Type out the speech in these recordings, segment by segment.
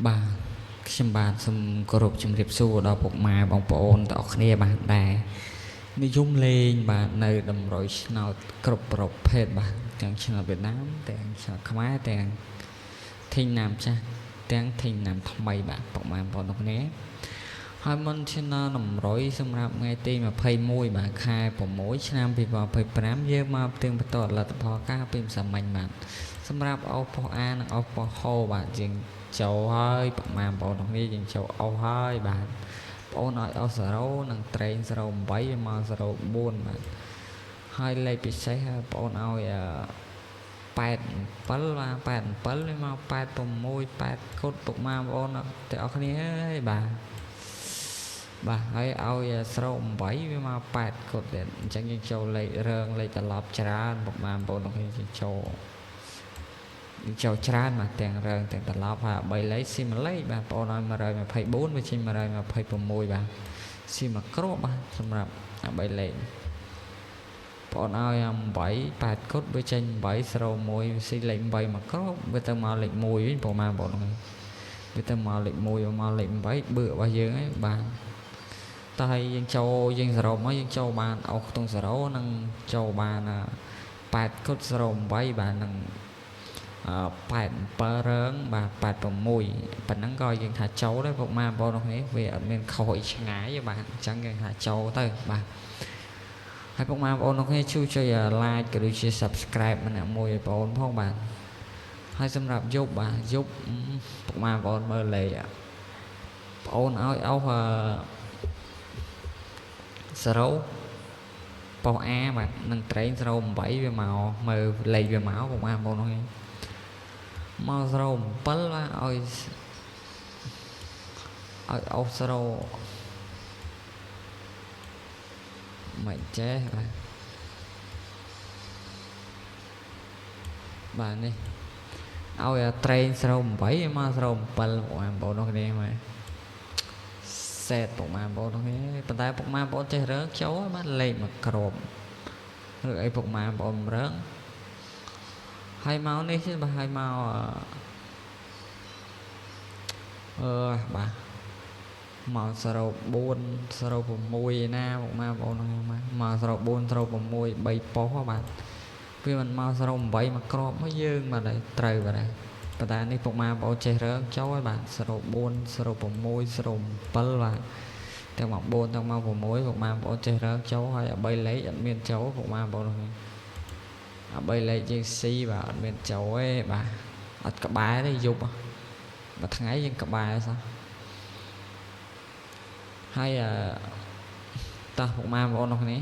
បាទខ្ញុំបាទសូមគោរពជំរាបសួរដល់ពុកម៉ែបងប្អូនទាំងអស់គ្នាបាទដែលនិយមលេងបាទនៅតម្រុយឆ្នោតគ្រប់ប្រភេទបាទទាំងឆ្នោតវៀតណាមទាំងឆ្នោតខ្មែរទាំងធីងណាមចាស់ទាំងធីងណាមថ្មីបាទពុកម៉ែបងប្អូនទាំងគ្នាហើយមុនឆ្នាំតម្រុយសម្រាប់ថ្ងៃទី21បាទខែ6ឆ្នាំ2025យើងមកផ្ទៀងផ្ទាត់លទ្ធផលការពីម្សិលមិញបាទសម្រាប់អូប៉ុសអានិងអូប៉ុសហូបាទយើងចូលហើយពុកម៉ែបងប្អូនទាំងគ្នាយើងចូលអូសហើយបាទបងអូនឲ្យអូស0និងត្រេង08វាមក04បាទហើយលេខពិសេសបងអូនឲ្យ87បាទ87វាមក86 8គត់ពុកម៉ែបងប្អូនទាំងអស់គ្នាអើយបាទបាទហើយឲ្យស្រោ8វាមក8គត់ទៀតអញ្ចឹងយើងចូលលេខរើងលេខត្រឡប់ច្រើនពុកម៉ែបងប្អូនទាំងគ្នាយើងចូលច្រើនបាទទាំងរើងទាំងត្រឡប់ហើយ3លេខស៊ីមួយលេខបាទបងប្អូនឲ្យ124វាចេញ126បាទស៊ីមួយគ្រាប់បាទសម្រាប់3លេខបងប្អូនឲ្យ8 8គត់វាចេញ8 0 1ស៊ីលេខ8មួយគ្រាប់វាទៅមកលេខ1វិញបងប្អូនវាទៅមកលេខ1មកលេខ8បឺរបស់យើងហ្នឹងបាទតើហើយយើងចូលយើងសរុបមកយើងចូលបានអស់ខ្ទង់0និងចូលបាន8គត់08បាទនឹង87រើងបាទ86ប៉ុណ្ណឹងក៏យើងថាចូលដែរពុកម៉ែបងប្អូននេះវាអត់មានខុសអីឆ្ងាយទេបាទអញ្ចឹងយើងថាចូលទៅបាទហើយពុកម៉ែបងប្អូននេះជួយចុច like ក៏ដូចជា subscribe ម្នាក់មួយឲ្យបងប្អូនផងបាទហើយសម្រាប់យប់បាទយប់ពុកម៉ែបងប្អូនមើលលេខបងអូនឲ្យអស់0ប៉ុស A បាទនឹងត្រេង08វាមកមើលលេខវាមកពុកម៉ែបងប្អូននេះមក07បាទឲ្យអស់0មិនចេះបាទបាទនេះឲ្យត្រេង08មក07ពុកម៉ែបងប្អូនគ្នាមកសេតពុកម៉ែបងប្អូនគ្នាប៉ុន្តែពុកម៉ែបងប្អូនចេះរើងចូលបាទលេខមកគ្រាប់ឬអីពុកម៉ែបងប្អូនរើងហើយមកនេះបាទហើយមកអឺបាទមក04 06ណាពុកម៉ែបងប្អូនមក04 06 3ប៉ុសបាទវាមិនមក08មកក្របមកយើងបាទត្រូវបាទប៉ុន្តែនេះពុកម៉ែបងប្អូនចេះរើងចូលហើយបាទ04 06 07បាទទាំងមក4ទាំងមក6ពុកម៉ែបងប្អូនចេះរើងចូលហើយ3លេខអត់មានចូលពុកម៉ែបងប្អូនអា3លេខយើងស៊ីបាទអត់មានចូលទេបាទអត់ក្បែរទេយប់មួយថ្ងៃយើងក្បែរសោះហើយតោះពុកម៉ែបងប្អូននោះនេះ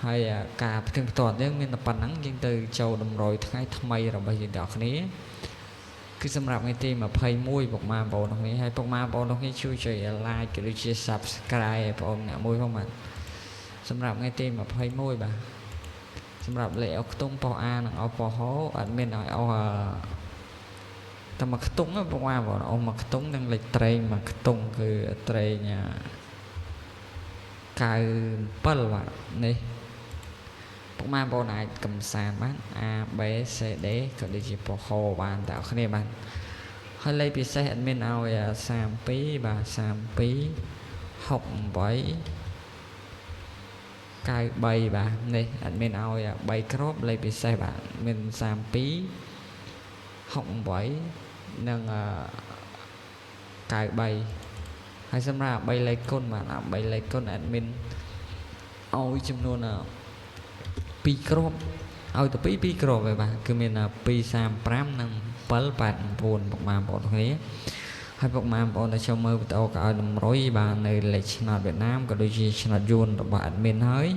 ហើយការផ្ទៀងផ្ទាត់យើងមានតែប៉ុណ្ណឹងយើងទៅចូលតម្រុយថ្ងៃថ្មីរបស់យើងទាំងអស់គ្នាគឺសម្រាប់ថ្ងៃទី21ពុកម៉ែបងប្អូននោះនេះហើយពុកម៉ែបងប្អូននោះនេះជួយចុច like ក៏ដូចជា subscribe ឲ្យបងប្អូនអ្នកមួយផងបាទសម្រាប់ថ្ងៃទី21បាទសម្រាប់លេខអុកខ្ទង់ប៉ុស A និងអុប៉ុសហោអត់មានឲ្យអស់តែមួយខ្ទង់ពុកម៉ែបងប្អូនអស់មួយខ្ទង់និងលេខត្រេងមួយខ្ទង់គឺត្រេង97បាទនេះពុកម៉ែបងប្អូនអាចកំសាន្តបាន A B C D ក៏ដូចជាប៉ុសហោបានតែអរគ្នាបាទហើយលេខពិសេសអត់មានឲ្យ32បាទ32 68 93បាទនេះអត់មានឲ្យ3គ្រាប់លេខពិសេសបាទមាន32 68និង93ហើយសម្រាប់3លេខគុណបាទ3លេខគុណ admin ឲ្យចំនួន2គ្រាប់ឲ្យទៅ2 2គ្រាប់ឯបាទគឺមាន235និង789ពុកម៉ែបងប្អូនគ្នាហើយពុកម៉ែបងប្អូនដែលចូលមើលវីដេអូក៏ឲ្យតម្រុយបាទនៅលេខឆ្នោតវៀតណាមក៏ដូចជាឆ្នោតយួនរបស់ admin ហើយ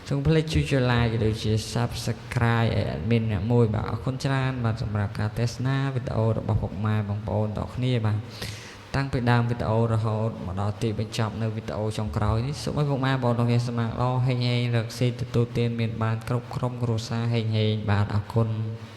សូមភ្លេចជួយចុច like ក៏ដូចជា Subscribe ឲ្យ admin អ្នកមួយបាទអរគុណច្រើនបាទសម្រាប់ការទស្សនាវីដេអូរបស់ពុកម៉ែបងប្អូនទាំងគ្នាបាទតាំងពីដើមវីដេអូរហូតមកដល់ទីបញ្ចប់នៅវីដេអូចុងក្រោយនេះសូមឲ្យពុកម៉ែបងប្អូនទាំងគ្នាស្មារតីហេងហេងរកស៊ីទទួលទានមានបានគ្រប់ក្រុមគ្រួសារហេងហេងបាទអរគុណ។